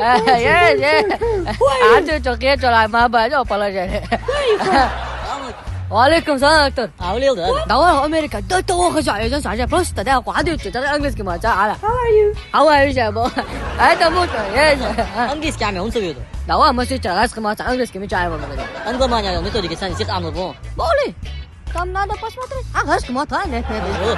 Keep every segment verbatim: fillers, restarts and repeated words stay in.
Yes, yes. Антон, чё, кхеть, чё, ла, ма ба, чё, положение. Ва алейкум салам, доктор. А, улил, да? Давай, Америка, да, того хочу, я сейчас, я просто, да, куда ты, чё, английский мат, а, ала. How are you? How are you, чё, бо? А это мука, yes. Английский ами, он советует. Давай, мы сейчас, раз, мы английский, мы чай, мы. Англомания, методики, сами, сих, амло, бо. Боли. Там надо посмотреть. А, раз, мы, да, нет, нет. О.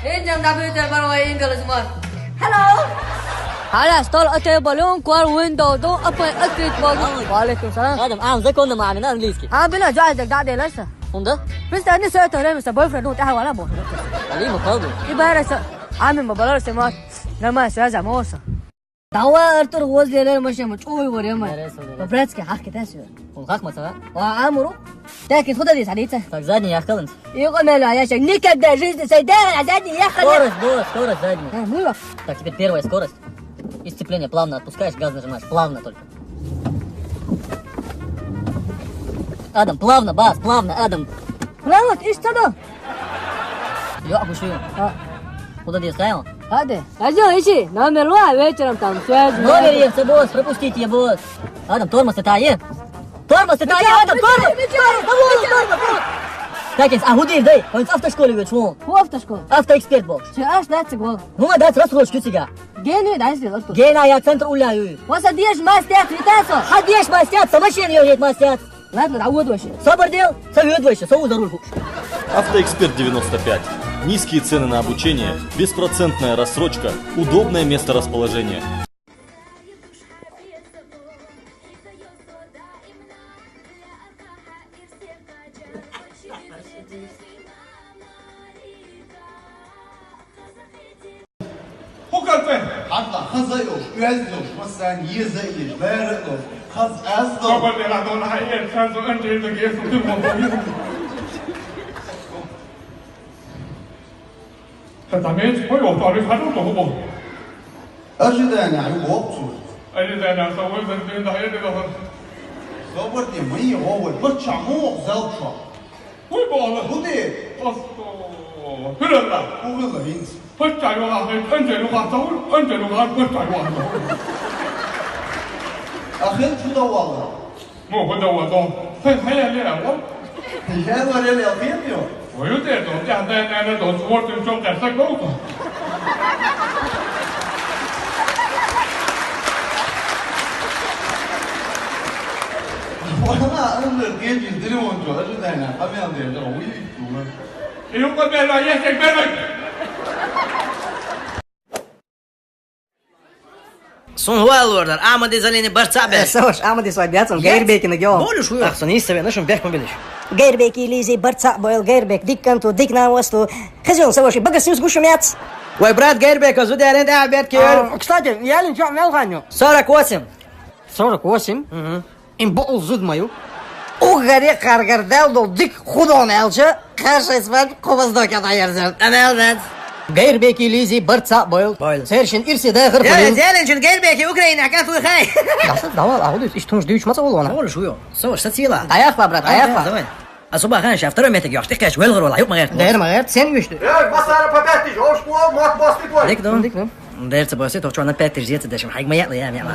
Ин ҷам дабир тел барои ин галазмон. Hello. Ҳара стол, а тел балон, куар, window, дон, апай, акрит, бо. Ва алейкум салам. Адам, ам, законно ма амина английский. А, бина, ҷо аз даг даъ деласа. Унда? Просто одни советы время с boyfriend, ну, тяха вала бо. Али, ма калду. И байра са, ами, ма балар се ма. Нормально, связь, а, моса. Давай, Артур, возле лер машина, чой варем. По-братски, хак китас. Он хак маса? Ва амру. Так, и куда здесь садиться? Так, задний я в колонке. И куда мело, а я сейчас никогда в жизни сойдём, а задний ехал. Скорость, босс, скорость задняя. А, ну. Так, теперь первая скорость. И сцепление плавно отпускаешь, газ нажимаешь, плавно только. Адам, плавно, бас, плавно, Адам. Плавно, и что? Ё, обушую. А. Куда ты ставил? Аде. Азё, ищи. Номер ва, вечером там связь. Номер есть, босс, пропустите, босс. Адам, тормоз это, е. Тормоз это, е, Адам, тормоз. Тормоз, давай, тормоз, тормоз. Так, есть, а куда дай? Он в автошколе ведь шёл. По автошколе. Автоэксперт был. Че, аж двадцать год. Ну, а дать рассрочку тебя. Гены, да, если вот тут. Гена, я центр уляю. Вот, а дешь мастер, витасо. А дешь мастер, со машиной едет мастер. Ладно, да, вот вообще. Собор дел, совет вообще, сову за рульку. Автоэксперт девяносто пять. Низкие цены на обучение, беспроцентная рассрочка, удобное месторасположение. Хукалпе. Хадла, хаза йош, уяз йош, масан, еза йош, бара йош, хаз аз йош. Собор дела дона хайер, сразу анжел да гесу ты мон. Хатамец, пой, о, пой, хату то бо. Ожидание, ай, боксу. Ожидание, собор ден ден да хайер да. Собор де, мы его, вот, почему залчо? Уй, бо, худи. Осто. Хуралла. Хуралла, инс. Пачча югас, анжа югас, анжа югас, пачча югас. Ахын чудавалла. Мо худавалла. Хай, хай, хай, хай. Я говорю, я пью. Ой, ты это, у тебя, да, наверное, до спорта ещё косяк был. Вона андыр геди дыры ончо, ожидание, хамян дер, да, уй, уй. Юкка берме, ящик берме. Сун хуаллордар, амади залени барцабе. Э, саваш, амади свадьбяцам, Гейрбекина геом. Болю шуё. Так, сун истове, нашим бехму билиш. Гейрбеки Лизи барца бойл, Гейрбек дик канту, дик на васту. Хазион, саваш, бага сюс гушу мяц. Вай брат Гейрбек, а зудярен да берт кер. А, кстати, я лин чё, мел ханю. Сорок восемь. Сорок восемь? Мгм. Им боул зуд мою. Угаре каргардал дол дик худон элча, кашай свадьб кубаздока да ярзан. Амел бен. Гейрбеки Лизи барца бойл. Бойл. Сершин ирси да гыр. Я, фулин. Зелен чин Гейрбеки Украина, как вы хай? Даса, давал, а вот иш тунж дюч маца олона. Боул шуё. Со, что сила? Аяхла, брат, аяхла. Давай. А суба хан ша второй метр ёхтых каш вел гыр вала, юк магер. Дер магер, сен гюштю. Эй, басара по пять тысяч, ош куо, мат басты твой. Дик дон. Дик дон. Дерца басты, то чё на пять тысяч дерца дешим. Хай мая, я, я, я.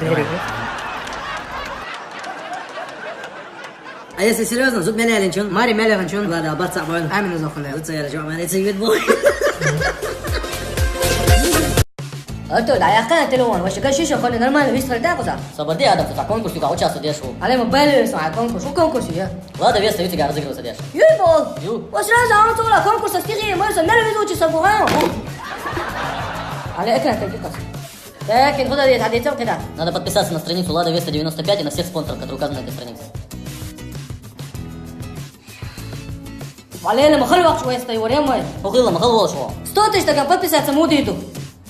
А если серьёзно, зуд мелялин чун. Мари мелялин чун. Ладно, барца бойл. Амин зохле. Зуд цеяра чё, ман, это вид бой. А то да, я кан телефон, вообще, как шиша, холи нормально, весь да куда? Собади, Адам, за конкурс, юга, участвует, дешево. Але мы были, а конкурс, у конкурсе, я. Лада Веста, ю тебя разыгрывается, деш. Ю бол. Ю. Вот сразу, а он туда конкурс, а стихи, мы за мело везучий собой, а? Але экран, как юкас. Так, ин куда здесь, а здесь, куда? Надо подписаться на страницу Лада Веста девяносто пять и на всех спонсоров, которые указаны на этой странице. Валена, махал вахш Веста, и время. Похыло, махал волшо. Сто тысяч такая подписаться, муди иду.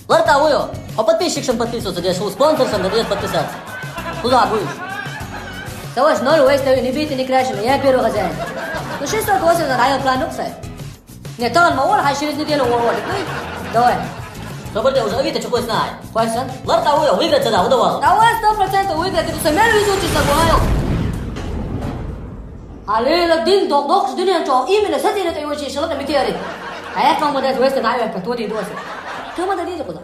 Ларта уйо. А подписчик шам подписываться, где шоу спонсор шам, где подписаться. Куда будешь? Саваш ноль Веста, не бейте, не крашено, я первый хозяин. Ну, шестьсот восемьдесят, а я план, ну, кстати. Не, там, ма, он, а через неделю, он, он, ну, давай. Собар де, уже Авито чукой знай. Хойсан? Лар та уя, выиграть цада, удавал. Давай, сто процентов выиграть, ты сам везучий собой. Алло, дин док док дунен чо, именно с этой этой очень шелка митери. А я к вам вот это вести на века, то не досы. Ты мада не куда.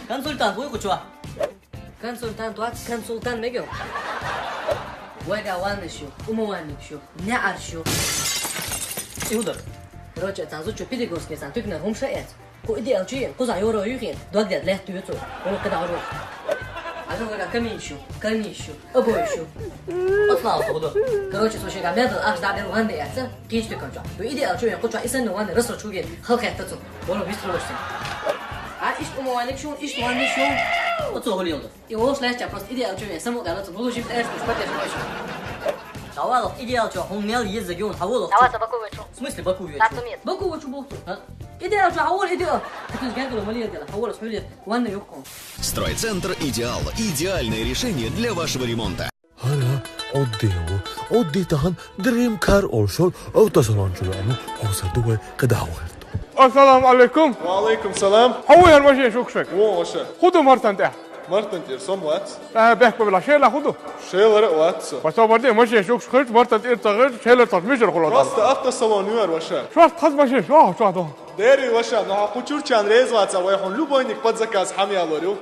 Консультант, вы кучу? Консультант вац, консультант мегио. Вайга ванна шу, умывальник шу, неар шу. Иуда. Короче, цан зучу педигорский сан, тюкна румша эц. Ку иди алчуен, куза йоро юхин, догдет лет тюцу. Оно когда ору. А то вайга камин шу, камин шу, обои шу. Послал, походу. Короче, слушай, га медал аж да бел ванна эца, киш ты конча. Ку иди алчуен, куча исан ванна, росо чуген, халк эт тацу. Оно быстро лошся. А ишт умывальник шу, ишт ванна шу. Вот что гулил. И он шлеш, просто иди, а чё, я саму дала, буду жить, эш, что ты хочешь. Давай, иди, а чё, он мел есть за геон, а вот. Давай, за Баку вычу. В смысле Баку вычу? Так, нет. Баку вычу, бухту. А? Иди, а чё, а вот иди. Ты же гангало, мали, а вот, хули, ванна юхком. Стройцентр «Идеал». Идеальное решение для вашего ремонта. Ана, оддео, одди тахан, дрим кар олшол, автосалон чулану, хосадуэ, кадауэрто. Ассаламу алейкум. Ва алейкум салам. Хаву яр машин шукшек. Во, ваша. Худу мартан тя. Мартан тир, сом вац. Э, бехпа била, шейла худу. Шейла ре вац. Пасо барди машин шукшек, мартан тир цагыр, шейла тас мишер хуло. Просто автосалон юар, ваша. Швас тас машин, шо, шо, до. Дери, ваша, но ха кучур чан рез ваца, вай хун любойник под заказ хам ялорю.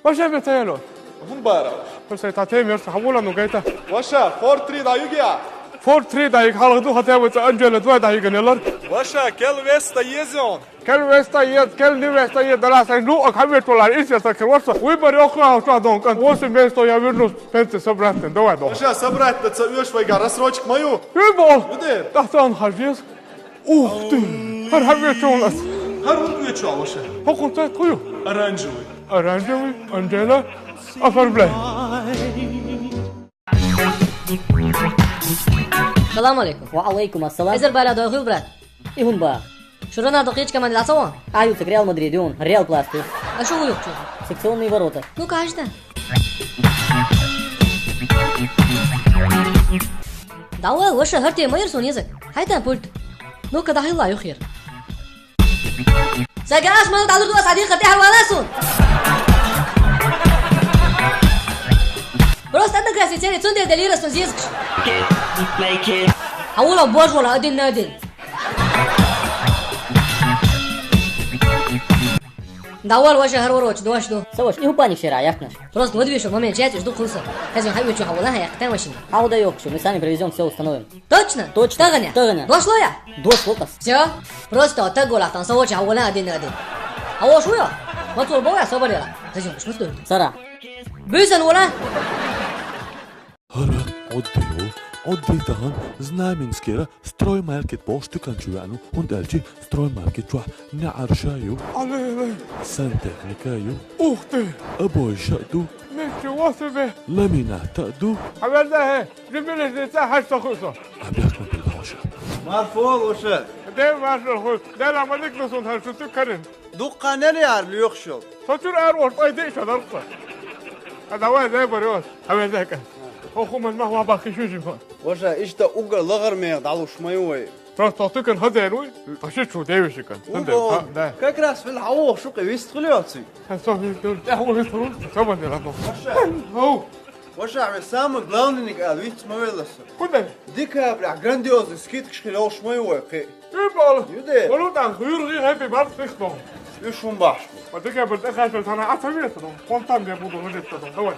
Ваша бе таяло. Хун бара. Просто та темер, хавула ну гайта. Ваша, фор три да югия. Фор три да юг халгду, хотя бы Анжела два да юг нелар. Ваша, кел веста езон. Кел веста ез, кел не веста ез, дала сай, ну, а каме толар, ис я сакер, ваша. Вы барёха, а что дон, кан, восемь место я вернусь, пенсия собрать, давай, дон. Ваша, собрать, да ца уж вайга, рассрочка мою. Вы бол. Где? Да сан хажес. Ух ты! Хар хар вече у нас. Хар хар вече, ваша. Покупать кую? Оранжевый. Оранжевый, Анжела, оформляй. Салам алейкум. Ва алейкум ассалам. Эзер бала дойгыл, брат. Ихун ба. Шурана докичка ман ласо? Аюцик Реал Мадрид, он, Реал Пластик. А что вы ёпчу? Секционные ворота. Ну, конечно. Давай, ваша, хар те майор сон язык. Хайтан пульт. Ну-ка, дахила юхир. Сагаш, ман далур дуа садиқа те хавала сун. Просто одна красная цели, цунде делира сун зизкш. Хавула бож вала один на один. Давай, ваша, хар вороч, дождь, ну. Саваш, и упаник шера, яхнаш. Просто вот видишь, момент, чай, жду кулса. Хазин хай учу хавала, я хтам машин. А уда ёкшу, мы сами привезём, всё установим. Точно? Точно. Тагана? Тагана. Дошло я? Дошло-то. Всё. Просто так гола, там савочи хавала один на один. А вот что я? Вот вот боя соболела. Хазин, что стоит? Сара. Бюзен вала. Хара, оддео, оддетаган, Знаменскера, строймаркет бош тюкан чуяну, хунт элчи строймаркет чуа, не аршаю. Алло, алло. Сантехникаю. Ух ты! Обойша ду. Ничего себе! Ламината ду. Хавер да хе, жибилиш дица хаш тохусо. Абяхна билхоша. Марфол уша. Де марфол ху, де ламадик нусун хаш ту карин. Дукканер яр лёхшол. Сочур ар орт айде шадарса. А давай, дай барёс. Хавер да ка. Оху ман махва бахи шужим. Ваша, ишта уга лагар мег далуш май вай. Просто ты кан хазер уй, паши чу девиши кан. Уга, да. Как раз вел хаву шук вист хулёци. Ха со вист хул, я ху вист хул, со бан дела бо. Оу. Ваша, вы самый главный ник а вист мавеласа. Куда? Декабрь, грандиозный скидка шхилёш май вай, кхи. Ты бол. Юде. Болу дан хуйрги хэппи бар сыхтон. Ишун баш. Ма декабрь, декабрь, сана атамиэсэ, фонтан де буду выжить, давай.